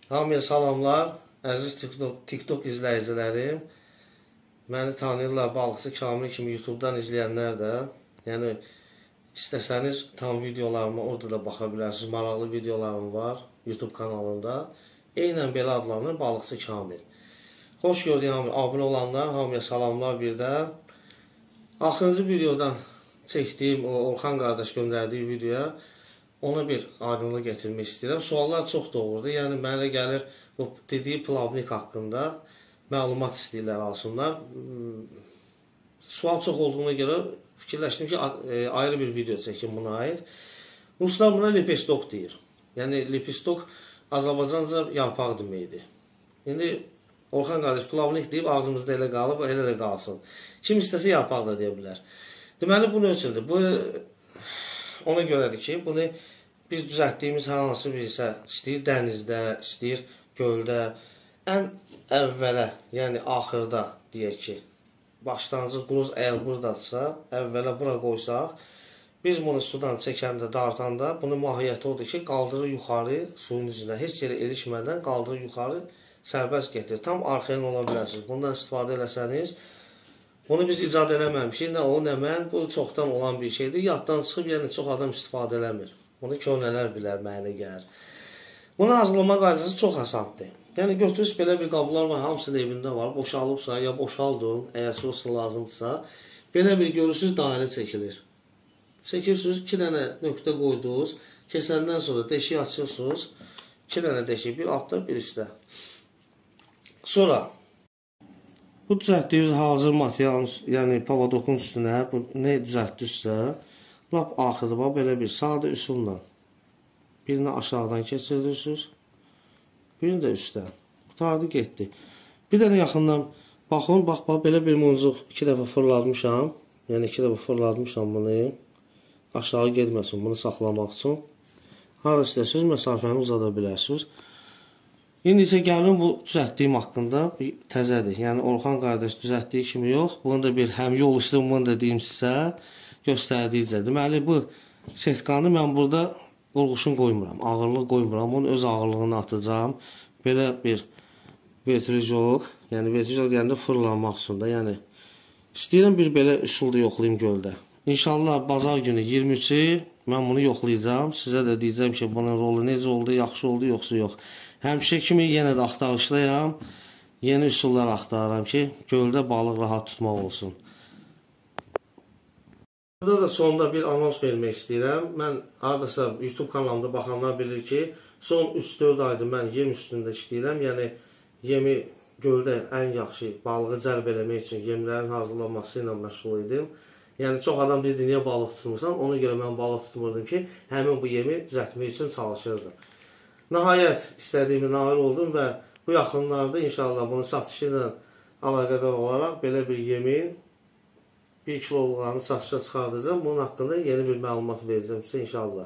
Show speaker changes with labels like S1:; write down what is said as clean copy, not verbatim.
S1: Hamıya salamlar, əziz TikTok izləyicilərim. Məni tanıyırlar Balıqçı Kamil kimi YouTube-dan izləyənlər də. Yəni, istəsəniz tam videolarıma orada da baxa bilərsiniz. Maraqlı videolarım var YouTube kanalında. Eynən belə adlanır Balıqçı Kamil. Xoş gördük hamıya, abunə olanlar, hamıya salamlar bir də. Axırıncı videodan çəkdiyim o Orxan qardaş göndərdiyi videoya ona bir aydınlıq gətirmək istəyirəm. Suallar çox doğrudur. Yəni, mənə gəlir bu dediyi plavnik haqqında məlumat istəyirlər alsınlar. Sual çox olduğuna görə fikirləşdim ki, ayrı bir video çəkim buna aid. Ruslar buna lepestok deyir. Yəni, lepestok Azərbaycanca yarpaq deməkdir. İndi Orxan qardaş plavnik deyib ağzımızda elə qalıb, elə də qalsın. Kim istəsə yarpaq da deyə bilər. Deməli, bu nə üçündür? Bu ona görədir ki, bunu biz düzəltdiyimiz hər hansı bir isə istəyir dənizdə, istəyir göldə, ən əvvələ, yəni axırda deyək ki, başlanğıcı quruz əgər buradadırsa, əvvələ bura qoysaq, biz bunu sudan çəkəndə, dartanda, bunun mahiyyəti odur ki, qaldırır yuxarı suyun üzünə, heç yerə erişmədən qaldırır yuxarı, sərbəst getirir. Tam arxain ola bilərsiniz. Bundan istifadə eləsəniz, bunu biz icad eləməmişik, nə o, nə mən, bu çoxdan olan bir şeydir. Yaddan çıxıb, yəni çox adam istifadə eləmir. Bunu köhnələr bilər, mənə gəlir. Bunu hazırlama qaydası çox asandır. Yəni, götürürsünüz, belə bir qablar var, hamısının evində var, boşalıbsa, ya boşaldın, əgər olsun lazımdırsa, belə bir görürsünüz, dairə çəkilir. Çəkirsiniz, 2 dənə nöqtə qoydunuz, kesəndən sonra deşiyi açırsınız, 2 dənə deşik, bir altda, bir üstdə. Sonra, bu düzəltdiyimiz hazır materialın, yəni pavodokun üstünə, bu nə düzəltdinizsə, lap axırda, bax, belə bir sadə üsulla birini aşağıdan keçirirsiniz, birini də üstdən. Qurtardı, getdi. Bir dənə yaxından baxın, bax, bax, belə bir muncuq 2 dəfə fırlatmışam, yəni 2 dəfə fırlatmışam bunu, aşağı getməsin, bunu saxlamaq üçün. Hara istəsiniz, məsafəni uzada bilərsiniz. İndi isə gəlin bu düzəltdiyim haqqında təzədir. Yəni, Orxan qardaş düzəltdiyi kimi yox, bunu da bir həm yol üstü, bunu da deyim sizə, göstərdikcə. Deməli, bu setkanı mən burada qurğuşun qoymuram, ağırlıq qoymuram, onun öz ağırlığını atacağam. Belə bir vertrijok, yəni vertrijok deyəndə fırlanmaq üçün də, yəni istəyirəm bir belə üsulda yoxlayım göldə. İnşallah bazar günü 23-ü mən bunu yoxlayacağam. Sizə də deyəcəm ki, bunun rolu necə oldu, yaxşı oldu, yoxsa yox. Həmişə kimi yenə də axtarışdayam, yeni üsullar axtarıram ki, göldə balıq rahat tutmaq olsun. Burada da sonda bir anons vermək istəyirəm. Mən hardasa YouTube kanalımda baxanlar bilir ki, son 3-4 aydır mən yem üstündə işləyirəm. Yəni, yemi göldə ən yaxşı balığı cəlb eləmək üçün yemlərin hazırlanması ilə məşğul idim. Yəni, çox adam deyirdi, niyə balıq tutmursan? Ona görə mən balıq tutmurdum ki, həmin bu yemi düzəltmək üçün çalışırdım. Nəhayət, istədiyimi nail oldum və bu yaxınlarda inşallah bunun satışı ilə əlaqədar olaraq belə bir yemin 1 kiloluqlarını satışa çıxardacağım. Bunun haqqında yeni bir məlumat verəcəm sizə inşallah.